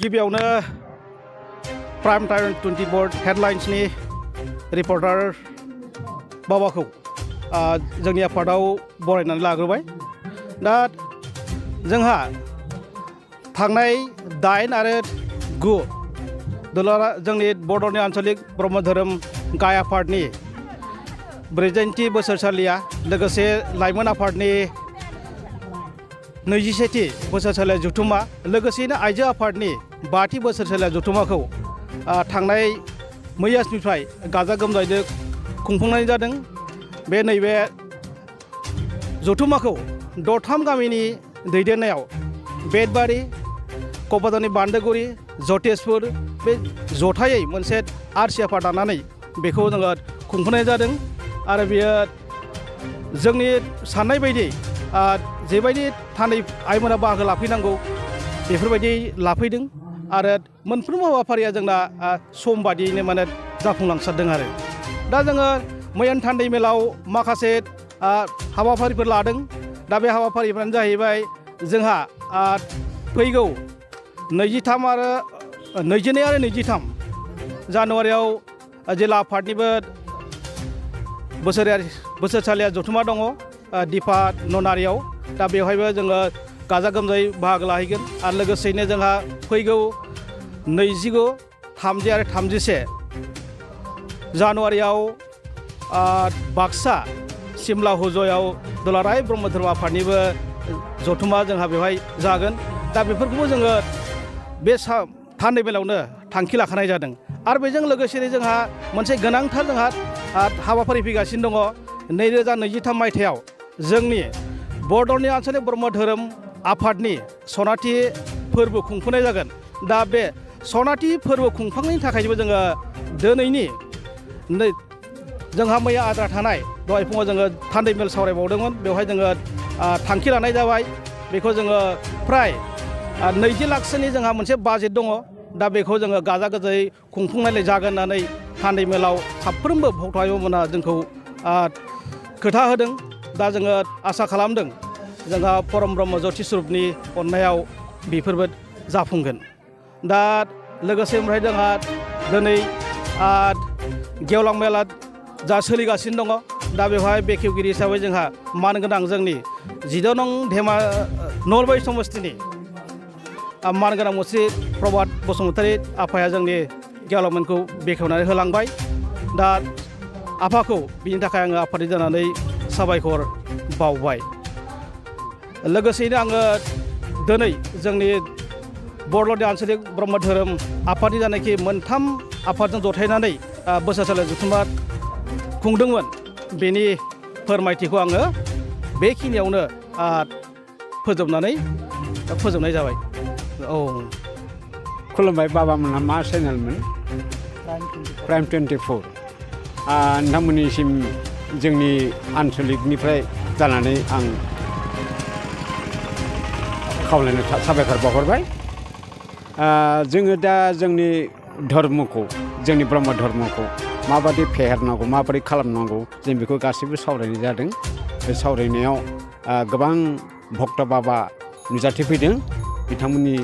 गिबियावनो prime time 24 हेडलाइन्सनि reporter बाबाखौ जोंनि आफादाव बरायनानै लाग्रोबाय। दा जोंहा थांनाय 8 आरो 9 दुलारा जोंनि बड'नि आनसलिक ब्रह्म धोरोम गाय आफादनि 40थि बोसोरसालिया लोगोसे लाइमोन आफादनि 21थि बोसोरसालिया जथुमा लोगोसेनो आइजो आफादनि 5थि बोसोरसालिया जथुमाखौ थांनाय मैयानिफ्राय गाजा गोमजायै खुंफुंनाय जादों। बे नैबे जथुमाखौ दरथाम गामिनि दैदेननायाव बेटबारि, क'क्राझारनि बान्दोगुरि, जतेसपुर बे जथायै मोनसे आरसि आफाद दानानै बेखौ जोङो खुंफुंनाय जादों। आरो बेयो जोंनि साननाय बायदि जेबायदि थानै आइमोना बाहागो लाफैनांगौ बेफोरबायदि लाफैदों आरो मोनफ्रोमबो हाबाफारिया जोंना सम बादियैनो माने जाफुंलांसारदों। आरो दा जोङो मैयानि थान्दै मेलाव माखासे हाबाफारिफोर लादों। दा बे हाबाफारिफ्रानो जाहैबाय जोंहा फैगौ 22 आरो 23 जानुवारियाव जिल्ला आफादनिबो बोसोरसालिया जथुमा दङ दिफा ननारियाव। दा बेवहायबो जोङो गाजा गोमजायै बाहागो लाहैगोन। आरो लोगोसेयैनो जोंहा फैगौ 29, 30 आरो 31 जानुवारियाव बाक्सा सिमला हुजयाव दुलाराय ब्रह्म धोरोम आफादनिबो जथुमा जोंहा बेवहाय जागोन। दा बेफोरखौबो जोङो बे थान्दै मेलायावनो थांखि लाखानाय जादों। आरो बेजों लोगोसेनो जोंहा मोनसे गोनांथार जोंहा हाबाफारि फैगासिनो दङ। 2023 मायथाइयाव जोंनि बड'नि आनसलिक ब्रह्म धोरोम आफादनि सनाथि फोरबो खुंफुंनाय जागोन। दा बे सनाथि फोरबो खुंफुंनायनि थाखायबो जोङो दिनैनि जोंहा मैया आद्रा थानाय दहाय फुङाव जोङो थान्दै मेल सावरायबावदोंमोन। बेवहाय जोङो थांखि लानाय जाबाय। बेखौ जोङो फ्राय 20 लाखसोनि जोंहा मोनसे बाजेट दङ। दा बेखौ जोङो गाजा गोमजायै खुंफुंनाय जागोन होननानै थान्दै मेलाव साफ्रोमबो भक्तआइमोना जोंखौ खोथा होदों। दा जोङो आसा खालामदों जोंहा परम ब्रह्म ज्योति स्वरूपनि अननायाव बेफोरबो जाफुंगोन। दा लोगोसे ओमफ्राय जोंहा दिनै गेवलां मेला जा सोलिगासिनो दङ। दा बेवहाय बेखेवगिरि हिसाबै जोंहा मानगोनां जोंनि 16 नं नलबारि समस्तिनि मानगोनां मुस्रि प्रभात बसुमतारी आफाया जोंनि गेवलां मेलखौ बेखेवनानै होलांबाय। दा आफाखौ बिनि थाखाय आङो आफादनि जानानै साबायखर बावबाय। लोगोसेयैनो आङो दिनै जोंनि बड'नि आनसलिक ब्रह्म धोरोम आफादनि जानाखि मोनथाम आफादजों जथायनानै बोसोरसालिया जथुमा खुंदोंमोन बेनि फोरमायथिखौ आङो बेखिनियावनो फोजोबनाय जाबाय। औ खुलुमबाय। बाबामोनहा मा चेनेलमोन? प्राइम 24। नोंथांमोननिसिम जोंनि आनसलिकनिफ्राय जानानै आं खावलायनो साबायखर बावहरबाय। जोङो दा जोंनि धर्मखौ जोंनि ब्रह्म धर्मखौ माबादि फेहेरनांगौ माबोरै खालामनांगौ जों बेखौ गासैबो सावरायनाय जादों। बे सावरायनायाव गोबां भक्त बाबा नुजाथिफैदों। बिथांमोननि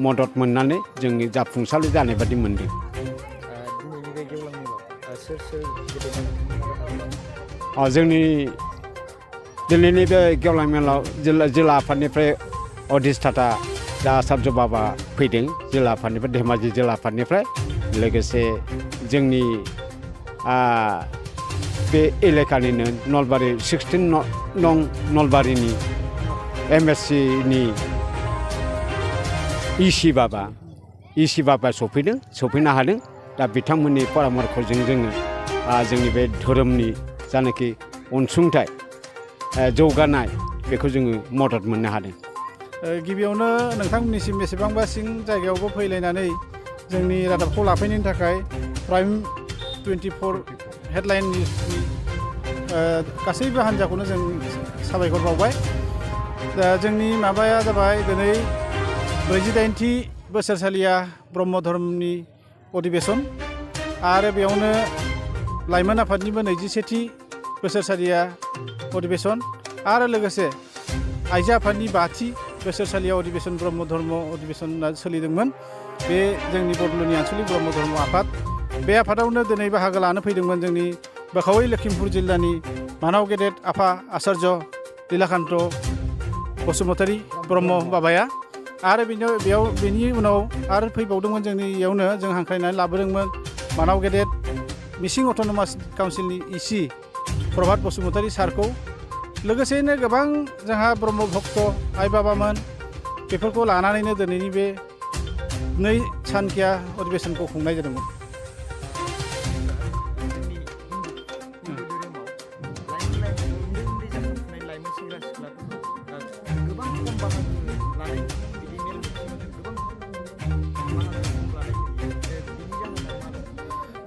मदद मोननानै जोंनि जाफुंसार जानाय बादि मोनदों। जोंनि दिल्लीनि बे गेवलां मेलाव जिल्ला आफादनिफ्राय अधिष्ठाता दा आचार्य बाबा फैदों। जिल्ला आफादनिफ्राय धेमाजि जिल्ला आफादनिफ्राय लोगोसे जोंनि बे एलेकानिनो नलबारि 16 नं नलबारिनि MSCनि इसि बाबा सफैनो हादों। दा बिथांमोननि परामर्खजों जोङो जोंनि बे धोरोमनि जानाखि अनसुंथाइ जौगानाय बेखौ जोङो मदद मोननो हादों। गिबियावनो नोंथांमोननिसिम बेसेबांबा सिं जायगायावबो फैलायनानै जोंनि रादाबखौ लाफैनायनि थाखाय प्राइम 24 हेडलाइन निउसनि गासैबो हान्जाखौनो जों साबायखर बावबाय। दा जोंनि माबाया जाबाय दिनै 48थि बोसोरसालिया ब्रह्म धर्मनि अधिबेसन आरो बेयावनो लाइमोन आफादनिबो 21थि बोसोरसालिया अधिबेसन आरो लोगोसे आइजो आफादनि 5थि बोसोरसालिया अधिबेसन ब्रह्म धर्म अधिबेसना सोलिदोंमोन। बे जोंनि बरदलनि आनसलिक ब्रह्म धर्म आफाद बे आफादावनो दिनै बाहागो लानो फैदोंमोन जोंनि बोखावै लखिमपुर जिल्लानि मानाव गेदेर आफा आचार्य लीलाकान्त बसुमतारी ब्रह्म बाबाया आरो बेनि उनाव आरो फैबावदोंमोन जोंनि इयावनो जों हांख्रायनानै लाबोदोंमोन मानाव गेदेर मिसिं अट'नमास काउन्सिलनि इसि प्रभात बसुमतारी सारखौ लोगोसेनो गोबां जोंहा ब्रह्म भक्त आइ बाबामोन बेफोरखौ लानानैनो दिनैनि बे 2 सानखिया अधिवेशनखौ खुंनाय जादोंमोन।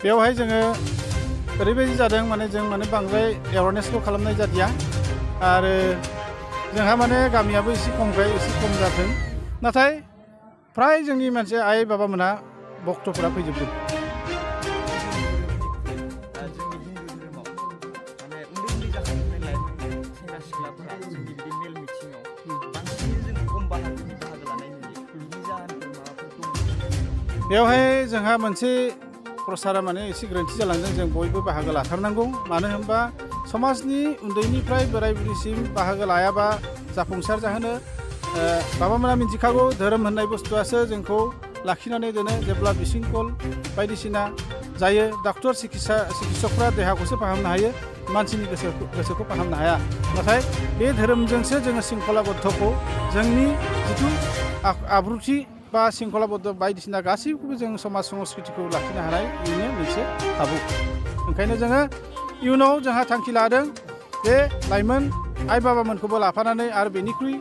बेवहाय जोङो ओरैबायदि जादों माने जों माने बांद्राय एवारनेसखौ खालामनाय जादिया आरो जोंहा माने गामियाबो एसे खमखाय एसे खम जाथों नाथाय फ्राय जोंनि मानसि आइ बाबामोना भक्तफोरा फैजोबदों। बेवहाय जोंहा मोनसे प्रसारा माने एसे गोरोन्थि जालांदों जों बयबो बाहागो लाथारनांगौ मानो होनबा समाजनि उन्दैनिफ्राय बोराय बुरैसिम बाहागो लायाबा जाफुंसार जाहोनो बाबामोना मिथिखागौ धोरोम होननाय बुस्थुआसो जोंखौ लाखिनानै दोनो जेब्ला बिसिंकल बायदिसिना जायो डक्टर चिकित्सकफ्रा देहाखौसो फाहामनो हायो मानसिनि गोसोखौ फाहामनो हाया नाथाय बे धोरोमजोंसो जोङो शृंखलाबद्धखौ जोंनि जिथु आब्रुथि बा शृंखलाबद्ध बायदिसिना गासैखौबो जों समाज संस्कृतिखौ लाखिनो हानाय बेनो मोनसे खाबु ओंखायनो जोङो इयुनाव जोंहा थांखि लादों बे लाइमोन आइ बाबामोनखौबो लाफानानै आरो बेनिख्रुइ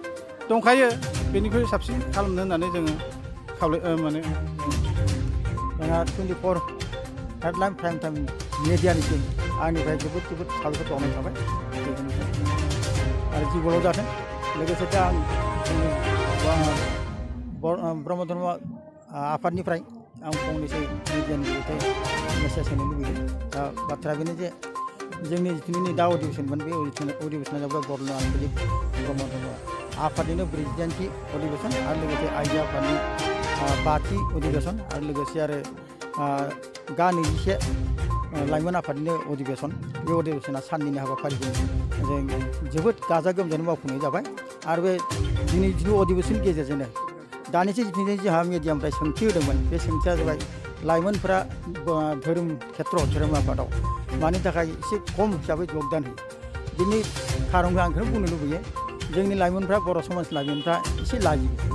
दंखायो बेनिख्रुइ साबसिन खालामनो होननानै जोङो माने जोंहा 24 हेडलाइन प्राइम टाइम मिडियानिसिम आंनिफ्राय जोबोद साबायखर बावनाय थाबाय आरो जिबनाव जाथों लोगोसे दा आं ब्रह्म धर्म आफादनिफ्राय आं फंनैसो मिडियानि बेवहाय मेसेज होनो लुबैदों दा बाथ्राया बेनो जे जोंनि जिथुनि दा अधिवेशनमोन बे अधिवेशना जाबाय बरदलन आनसलिक ब्रह्म धर्म आफादनिनो 42थि अधिवेशन आरो लोगोसे आइजो आफादनि 5थि अधिवेशन आरो लोगोसे आरो गा 21 लाइमोन आफादनिनो अधिवेशन बे अधिवेशना साननिनो हाबाफारिजों जों जोबोद गाजा गोमजायै मावफुंनाय जाबाय आरो बे दिनै जिथु अधिवेशननि गेजेरजोंनो दानिसो जिथुनि जोंहा मिडियानिफ्राय सोंथि होदोंमोन बे सोंथिया जाबाय लाइमोनफोरा धोरोम खेत्र धोरोम आफादाव मानि थाखाय एसे खम हिसाबै योगदान होयो बिनि खारनखौ आं बेखौनो बुंनो लुबैयो जोंनि लाइमोनफ्रा बर' समाज लाइमोनफ्रा एसे लाजियोसो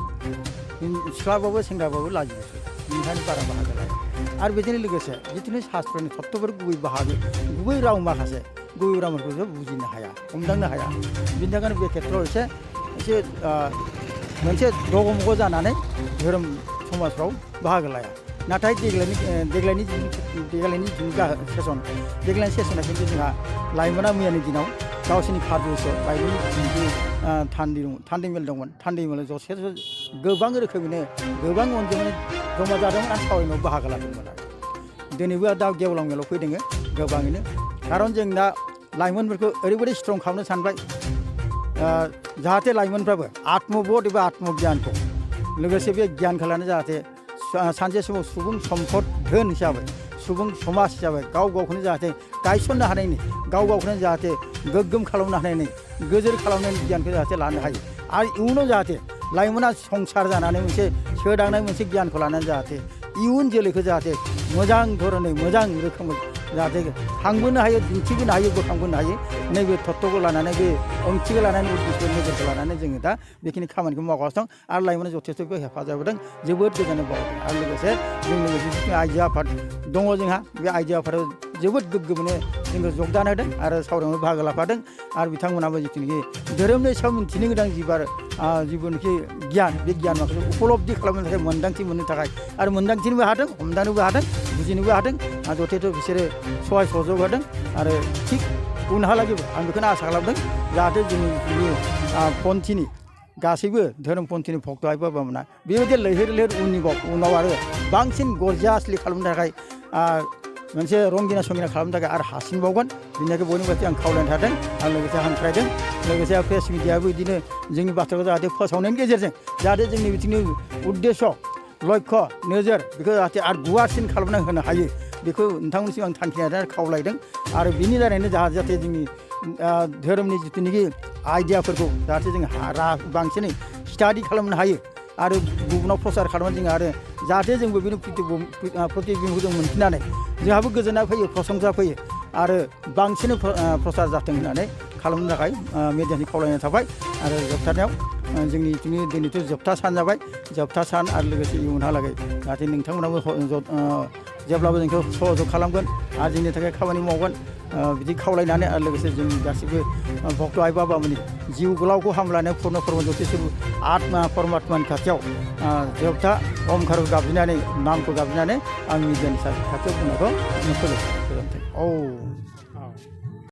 सिख्लाबाबो सेंग्राबाबो लाजियोसो बेनिखायनो बारा बाहागो लाया आरो बेजों लोगोसे जिथुनि शास्त्रनि तत्त्वफोर गुबै राव माखासे गुबै रावफोरखौ बुजिनो हाया हमदांनो हाया बिनि थाखायनो बे खेत्रआव एसे मोनसे दगमग जानानै धोरोम समाजफ्राव बाहागो लाया नाथाय देग्लायनि सेसना खिन्थु जोंहा लाइमोना मैयानि दिनाव गावसोरनि खारजोसो बायदि थान्दै मेल दंमोन थान्दै मेल जसे गोबां रोखोमैनो गोबां अनजिमानि जमा जादोंमोन आरो सावरायनायाव बाहागो लादोंमोन आरो दिनैबो दा गेवलां मेलाव फैदों गोबाङैनो खारन जों दा लाइमोनफोरखौ ओरैबायदि स्ट्रं खालामनो सानबाय जाहाथे लाइमोनफ्राबो आत्मबोध एबा आत्मगियानखौ लोगोसे बे गियानखौ लानो जाहाथे सानसे समाव सुबुं सम्पद धोन हिसाबै सुबुं समाज हिसाबै गावखौनो जाहाथे गायसननो हानायनि गावखौनो जाहाथे गोग्गोम खालामनो हानायनि गोजोर खालामनायनि गियानखौ जाहाथे लानो हायो आरो इयुनाव जाहाथे लाइमोना संसार जानानै मोनसे सोदांनाय मोनसे गियानखौ लानानै जाहाथे इयुन जोलैखौ जाहाथे मोजां धरनै मोजां रोखोमै जाहाथे खांबोनो हायो दिन्थिबोनो हायो बोखांबोनो हायो नैबे तत्त्वखौ लानानै बे ओंथिखौ लानानै उद्देश्य नोजोरखौ लानानै जोङो दा बेखिनि खामानिखौ मावगासिनो दं आरो लाइमोना जथेस्थ' हेफाजाब होदों जोबोद गोजोननाय बावदों आरो लोगोसे जोंनि जिथु आइजो आफाद दङ जोंहा बे आइजो आफादाव जोबोद गोग्गोमैनो जोंखौ जगदान होदों आरो सावरायनायाव बाहागो लाफादों आरो बिथांमोनाबो जिथुनिखि धोरोमनि सायाव मिन्थिनो गोनां जिबनखि गियान बे गियान माखासे उपलब्धि खालामनो थाखाय मोन्दांथि मोननो थाखाय आरो मोन्दांथिनोबो हादों हमदानोबो हादों बुजिनोबो हादों आरो जथेस्थ' बिसोरो सहाय सहयोग होदों आरो थिग उनहालागैबो आं बेखौनो आसा खालामदों जाहाथे जोंनि पन्थिनि गासैबो धोरोमपन्थिनि भक्त आइ बाबामोना बेबायदि लैहोर उनाव आरो बांसिन गरजासलि खालामनो थाखाय मोनसे रंगिना संगिना खालामनो थाखाय आरो हासिनबावगोन बिनि थाखाय बयनिबो आं खावलायनो थादों आरो लोगोसे हांख्रायदों लोगोसे प्रेस मिडियाबो बिदिनो जोंनि बाथ्राखौ जाहाथे फोसावनायनि गेजेरजों जाहाथे जोंनि बिथिंनि उद्देश्य लक्ष्य नोजोर बेखौ जाहाथे आरो गुवारसिन खालामना होनो हायो बेखौ नोंथांमोननिसिम आं थांखिनानै खावलायदों आरो बिनि दारैनो जाहाथे जोंनि धोरोमनि जिथुनाखि आइडियाफोरखौ जाहाथे जों बांसिनै स्टाडि खालामनो हायो आरो गुबुनाव प्रसार खालामनानै जों आरो जाहाथे जोंबो बेनि प्रतिबिम्बखौ जों मोनफिननानै जोंहाबो गोजोननाय फैयो प्रशंसा फैयो आरो बांसिनै प्रसार जाथों होननानै खालामनो थाखाय मिडियानि खावलायनाय थाबाय आरो जोबथारनायाव जोंनि दिनैथ' जोबथा सान जाबाय जोबथा सान आरो लोगोसे इयुनहालागै जाहाथे नोंथांमोनाबो जेब्लाबो जोंखौ सहयोग खालामगोन आरो जोंनि थाखाय खामानि मावगोन बिदि खावलायनानै आरो लोगोसे जोंनि गासैबो भक्त आइ बाबामोननि जिउ गोलावखौ हामलायनाय पुर्न कर्म जतिसु आत्मा परमात्मानि खाथियाव जोबथा ओंखारखौ गाबज्रिनानै नामखौ गाबज्रिनानै आं मिडियानि खाथियाव बुंनायखौ फोजोबथों।